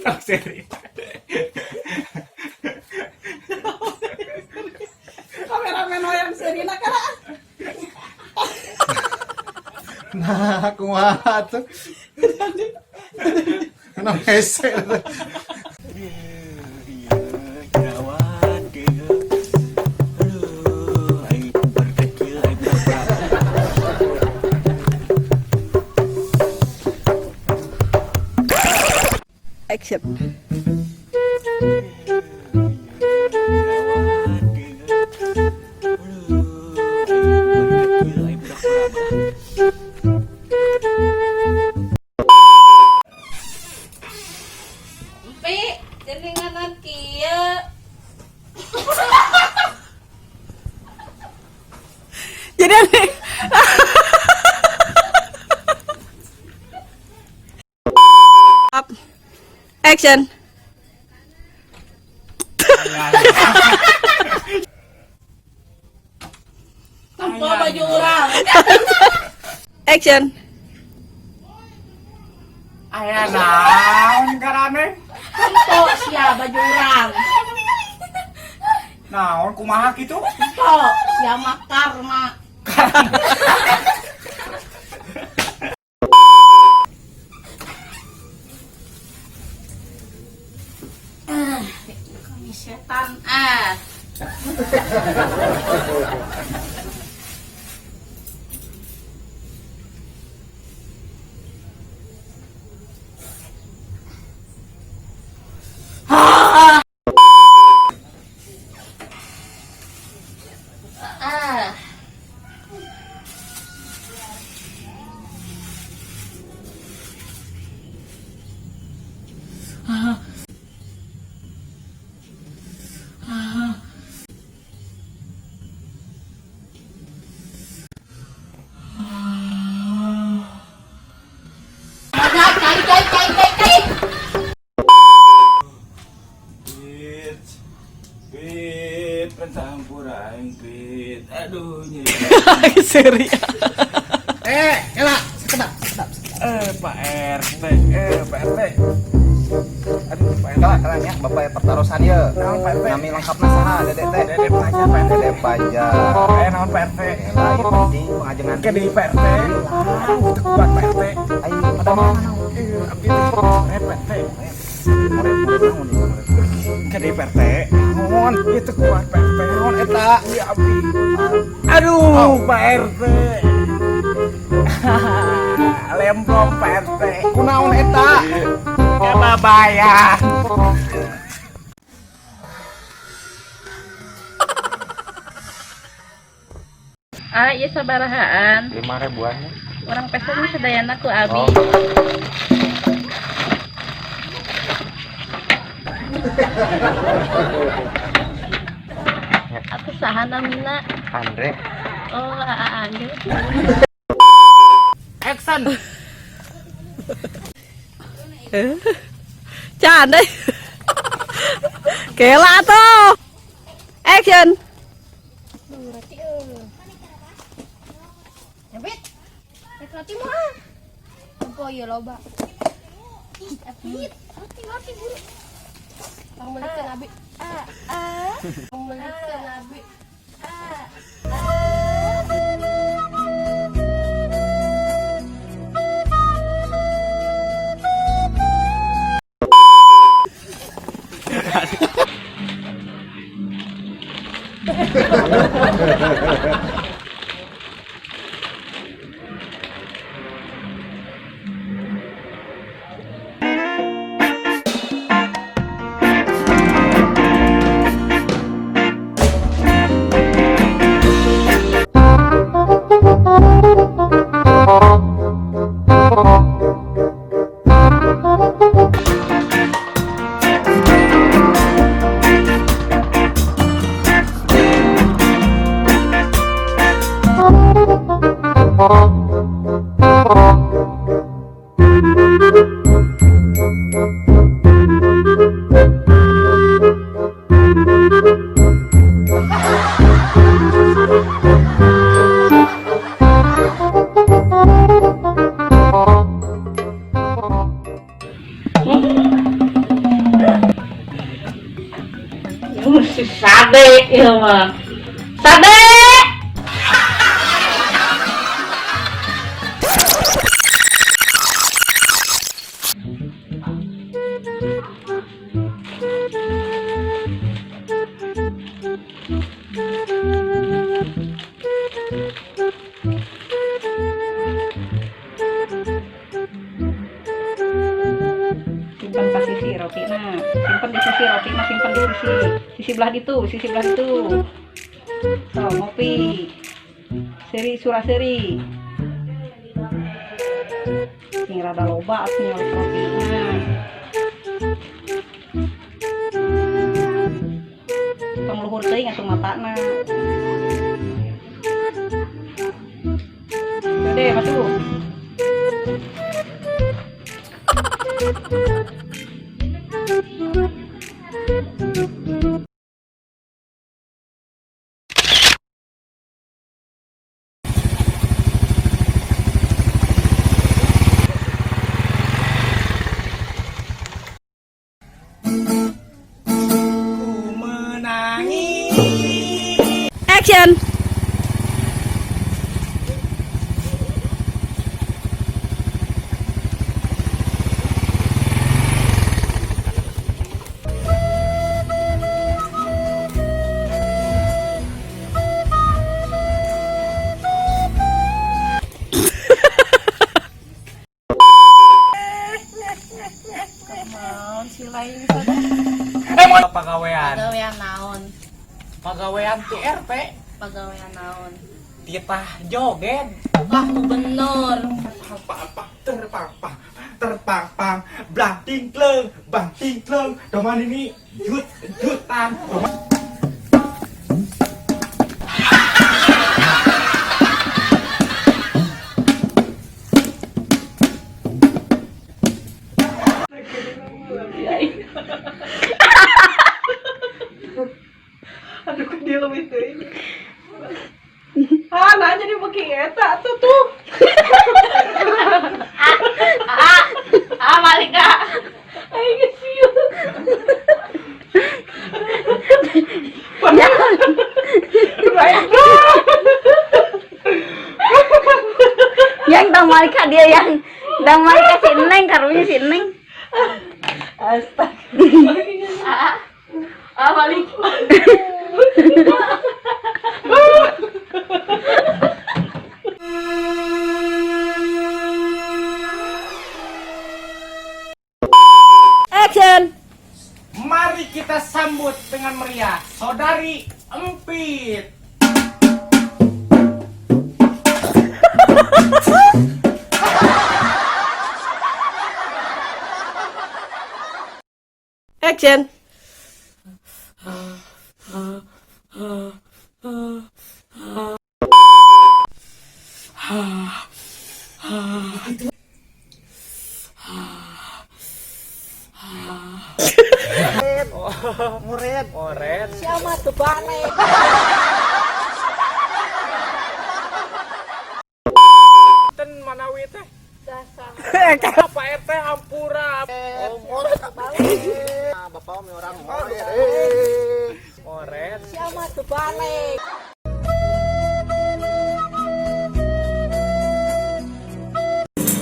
Tong seri. Kameramen hoyong serina kana. Nah, kumaha tuh? Nah, hese. Gawat gitu. Aduh, aing puber kecil, aing puber. Action. Gawat gitu. Aduh, aing puber kecil, aing budak berapa. Empi, geninganan kieu. Jadi aneh. Up. Action. Tempo baju urang. Action. Aya naon karane? Tempo sia baju urang. Naon kumaha kitu? Tempo sia mah karma. Ah, kami setan ah. Ah. Cai, cai, cai, cai, cai. Pit. Pit, pentampura aing pit. Aduh, nyeri. Seri. Eh, kela, sekedap, sekedap. Eh, Pak RT, eh, Pak RT. Aduh, Pak RT. Kela, kela nya Bapak ya pertarosan ye. Naon, Pak RT? Nami lengkapna saha Dede teh? Dede Pajar, Pak RT. Dede Pajar. Eh, naon Pak RT? Kela ieu penting pengajengan. Ke deui Pak RT. Teu kuat Pak RT. Ayo pada mana naon? Eh, abdi teh ngoret Pak RT. Ngoret naon ieu ngoret? Ke deui Pak RT. Naon? Ieu teu kuat Pak RT. Naon eta? Iya abdi. Aduh, Pak RT. Lemplong Pak RT. Kunaon eta? Kababayan. Ah, iya sabarahaan. 5 ribuan. Urang pesen sadayana ku abi. Oh. Aku saha namina? Andre. Oh, Aa Andre. Action. Can deh. Kela tuh. Action. Roti eh. Ebit. Rek roti mah. Tempo ieu loba. Ih, Ebit. Roti roti buru. Tong meulikeun abi. Ah, ah. Tong meulikeun abi. Ah. Si Sade ieu mah. Sade! Simpan pas sisi rotina, simpan di sisi rotina, simpan di sisi sisi belah itu, sisi belah itu. So, ngopi. Seri suraseri. Sing rada loba atuh nyolek rotina. Tong luhur teuing atuh matana. Deh, masuk. Ku menangis. Action. Eh, mau pagawean. Pagawean naon? Pagawean ti RT. Pagawean naon? Titah joget. Ah, bener. Pang terpang pang terpang pang blah tingkleng bang tingkleng doman ini jut jutan doman. Aduh, dia lebih teuing. Ah, nah jadi beuki eta tuh tuh. Ah, balik ah. Aing geus sieun. Yang tong Malika dia yang dang Malika si Neng karunya si Neng. Astaga. Ah, balik. Action. Mari kita sambut dengan meriah Saudari Empit. Action. Murid. Murid. Ten manawi teh. Pak RT hampura. Oh, murid. Bapak mi orang murid. Murid.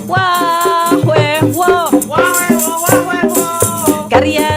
Wah, weh, wah. Wah, wah, wah, wah, wah. Karya